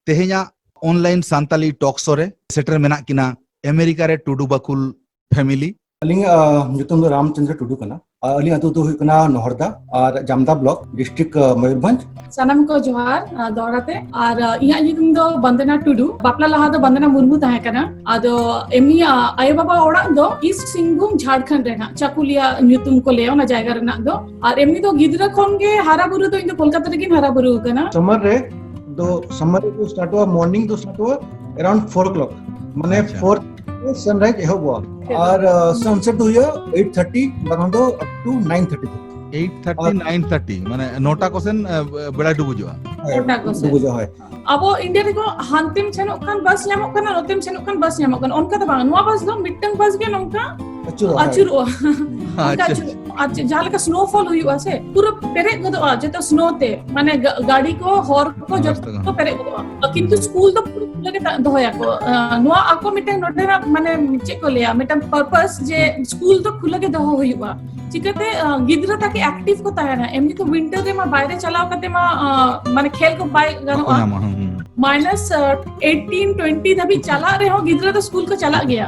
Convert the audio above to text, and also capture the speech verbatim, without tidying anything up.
ᱛᱮᱦᱮᱧᱟᱜ ᱚᱱᱞᱟᱭᱤᱱ ᱥᱟᱱᱛᱟᱞᱤ ᱴᱚᱠ ᱥᱳ ᱨᱮ ᱥᱮᱴᱮᱨ ᱢᱮᱱᱟᱜ ᱠᱤᱱᱟ ᱟᱢᱮᱨᱤᱠᱟ ᱨᱮ ᱴᱩᱰᱩ ᱵᱟᱠᱷᱩᱞ ᱯᱷᱮᱢᱤᱞᱤ᱾ ᱟᱹᱞᱤᱧᱟᱜ ᱧᱩᱛᱩᱢ ᱫᱚ ᱨᱟᱢᱪᱚᱸᱫᱽᱨᱚ ᱴᱩᱰᱩ ᱠᱟᱱᱟ᱾ ᱟᱹᱞᱤᱧ ᱟᱹᱛᱩ ᱫᱚ ᱦᱩᱭᱩᱜ ᱠᱟᱱᱟ ᱱᱚᱦᱚᱨᱫᱟ ᱟᱨ ᱡᱟᱢᱫᱟ ᱵᱞᱚᱠ, ᱰᱤᱥᱴᱨᱤᱠᱴ ᱢᱚᱭᱩᱨᱵᱷᱚᱸᱡᱽ᱾ ᱥᱟᱱᱟᱢ ᱠᱚ ᱡᱚᱦᱟᱨ᱾ ᱟᱨ ᱤᱧᱟᱹᱜ ᱧᱩᱛᱩᱢ ᱫᱚ ᱵᱚᱱᱫᱚᱱᱟ ᱴᱩᱰᱩ᱾ ᱵᱟᱯᱞᱟ ᱞᱟᱦᱟ ᱫᱚ ᱵᱚᱱᱫᱚᱱᱟ ᱢᱩᱨᱢᱩ ᱛᱟᱦᱮᱸ ᱠᱟᱱᱟ᱾ ᱟᱫᱚ ᱮᱢᱱᱤ ᱟᱭᱳᱼᱵᱟᱵᱟ ᱚᱲᱟᱜ ᱫᱚ ᱤᱥᱴ ᱥᱤᱝᱵᱷᱩᱢ, ᱡᱷᱟᱲᱠᱷᱚᱸᱰ ᱨᱮ ᱱᱟᱜ, ᱪᱟᱠᱩᱞᱤᱭᱟ ᱧᱩᱛᱩᱢ ᱠᱚ ᱞᱟᱹᱭᱟ ᱚᱱᱟ ᱡᱟᱭᱜᱟ ᱨᱮᱱᱟᱜ ᱫᱚ᱾ ᱟᱨ ᱮᱢᱱᱤ ᱫᱚ ᱜᱤᱫᱽᱨᱟᱹ ᱠᱷᱚᱱ ᱜᱮ ᱦᱟᱨᱟ ᱵᱩᱨᱩ ᱫᱚ ᱤᱧ ᱫᱚ ᱠᱳᱞᱠᱟᱛᱟ ᱨᱮᱜᱤᱧ ᱦᱟᱨᱟ ᱵᱩᱨᱩ ᱟᱠᱟᱱᱟ᱾ ᱥᱟᱢᱟᱨ ᱨᱮ ᱫᱚ, ᱥᱟᱢᱟᱨ ᱨᱮ ᱫᱚ ᱥᱴᱟᱨᱴᱚᱜᱼᱟ, ᱢᱚᱨᱱᱤᱝ ᱫᱚ ᱥᱴᱟᱨᱴᱚᱜᱼᱟ ᱟᱨᱟᱣᱩᱱᱰ ᱯᱷᱳᱨ ᱳ ᱠᱞᱚᱠ, ᱢᱟᱱᱮ ᱟᱪᱪᱷᱟ᱾ ᱯᱷᱳᱨ ᱥᱟᱱᱨᱟᱭᱤᱡ ᱮᱦᱚᱵᱚᱜᱼᱟ᱾ ᱟᱨ ᱥᱟᱱᱥᱮᱴ ᱫᱚ ᱦᱩᱭᱩᱜᱼᱟ ᱮᱭᱤᱴ ᱛᱷᱟᱨᱴᱤ ᱵᱟᱠᱷᱟᱱ ᱫᱚ up to nine thirty. Eight thirty, ᱟᱨ ᱱᱟᱭᱤᱱ ᱛᱷᱟᱨᱴᱤ, ᱢᱟᱱᱮ ᱱᱚᱴᱟ ᱠᱚᱥᱮᱱ ᱵᱮᱲᱟ ᱰᱩᱵᱩᱡᱚᱜᱼᱟ᱾ ᱱᱚᱴᱟ ᱠᱚᱥᱮᱱ᱾ ᱰᱩᱵᱩᱡᱚᱜᱼᱟ, ᱦᱳᱭ᱾ ᱟᱵᱚ ᱤᱱᱰᱤᱭᱟ ᱨᱮᱫᱚ ᱦᱟᱱᱛᱮᱢ ᱥᱮᱱᱚᱜ ᱠᱷᱟᱱ ᱵᱟᱥ ᱧᱟᱢᱚᱜ ᱠᱟᱱᱟ, ᱱᱚᱛᱮᱢ ᱥᱮᱱᱚᱜ ᱠᱷᱟᱱ ᱵᱟᱥ ᱧᱟᱢᱚᱜ ᱠᱟᱱᱟ, ᱚᱱᱠᱟ ᱫᱚ ᱵᱟᱝ᱾ ᱱᱚᱣᱟ ᱵᱟᱥ ᱫᱚ ᱢᱤᱫᱴᱟᱝ ᱵᱟᱥ ᱜᱮ ᱱᱚᱝᱠᱟ ᱟᱹᱪᱩᱨᱚᱜᱼᱟ, ᱦᱳᱭ᱾ ᱟᱹᱪᱩᱨᱚᱜᱼᱟ᱾ ᱚᱱᱠᱟ ᱟᱪᱪᱷᱟ, ᱟᱹᱪᱩᱨᱚᱜᱼᱟ᱾ ᱟᱨ ᱡᱟᱦᱟᱸ ᱞᱮᱠᱟ ᱥᱱᱳᱯᱷᱚᱞ ᱦᱩᱭᱩᱜᱼᱟ ᱥᱮ, ᱯᱩᱨᱟᱹ ᱯᱮᱨᱮᱡ ᱜᱚᱫᱚᱜᱼᱟ ᱡᱚᱛᱚ ᱥᱱᱳ ᱛᱮ, ᱢᱟᱱᱮ ᱜᱟ-, ᱜᱟᱹᱰᱤ ᱠᱚ, ᱦᱚᱨ ᱠᱚ ᱡᱚᱛᱚ ᱯᱮᱨᱮᱡ ᱜᱚᱫᱚᱜᱼᱟ᱾ ᱠᱤᱱᱛᱩ ᱥᱠᱩᱞ ᱫᱚ ᱯᱩᱨᱟᱹ ᱠᱷᱩᱞᱟᱹ ᱜᱮ ᱫᱚᱦᱚᱭᱟᱠᱚ᱾ ᱱᱚᱣᱟ ᱟᱠᱚ ᱢᱤᱫᱴᱟᱝ ᱱᱚᱰᱮᱱᱟᱜ, ᱢᱟᱱᱮ, ᱪᱮᱫ ᱠᱚ ᱞᱟᱹᱭᱟ, ᱢᱤᱫᱴᱟᱝ ᱯᱟᱨᱯᱟᱥ ᱡᱮ ᱥᱠᱩᱞ ᱫᱚ ᱠᱷᱩᱞᱟᱹ ᱜᱮ ᱫᱚᱦᱚ ᱦᱩᱭᱩᱜᱼᱟ᱾ ᱪᱤᱠᱟᱹᱛᱮ ᱜᱤᱫᱽᱨᱟᱹ ᱛᱟᱠᱚ ᱮᱠᱴᱤᱵᱷ ᱠᱚ ᱛᱟᱦᱮᱱᱟ? ᱮᱢᱱᱤ ᱛᱚ ᱣᱤᱱᱴᱟᱨ ᱨᱮᱢᱟ ᱵᱟᱭᱨᱮ ᱪᱟᱞᱟᱣ ᱠᱟᱛᱮ ᱢᱟ ᱢᱟᱱᱮ ᱠᱷᱮᱞ ᱠᱚ ᱵᱟᱭ ᱜᱟᱱᱚᱜᱼᱟ᱾ ᱢᱟᱭᱱᱟᱥ ᱮᱭᱤᱴᱤᱱ ᱴᱩᱭᱮᱱᱴᱤ ᱫᱷᱟᱹᱵᱤᱡ ᱪᱟᱞᱟᱜ ᱨᱮᱦᱚᱸ ᱜᱤᱫᱽᱨᱟᱹ ᱫᱚ ᱥᱠᱩᱞ ᱠᱚ ᱪᱟᱞᱟᱜ ᱜᱮᱭᱟ᱾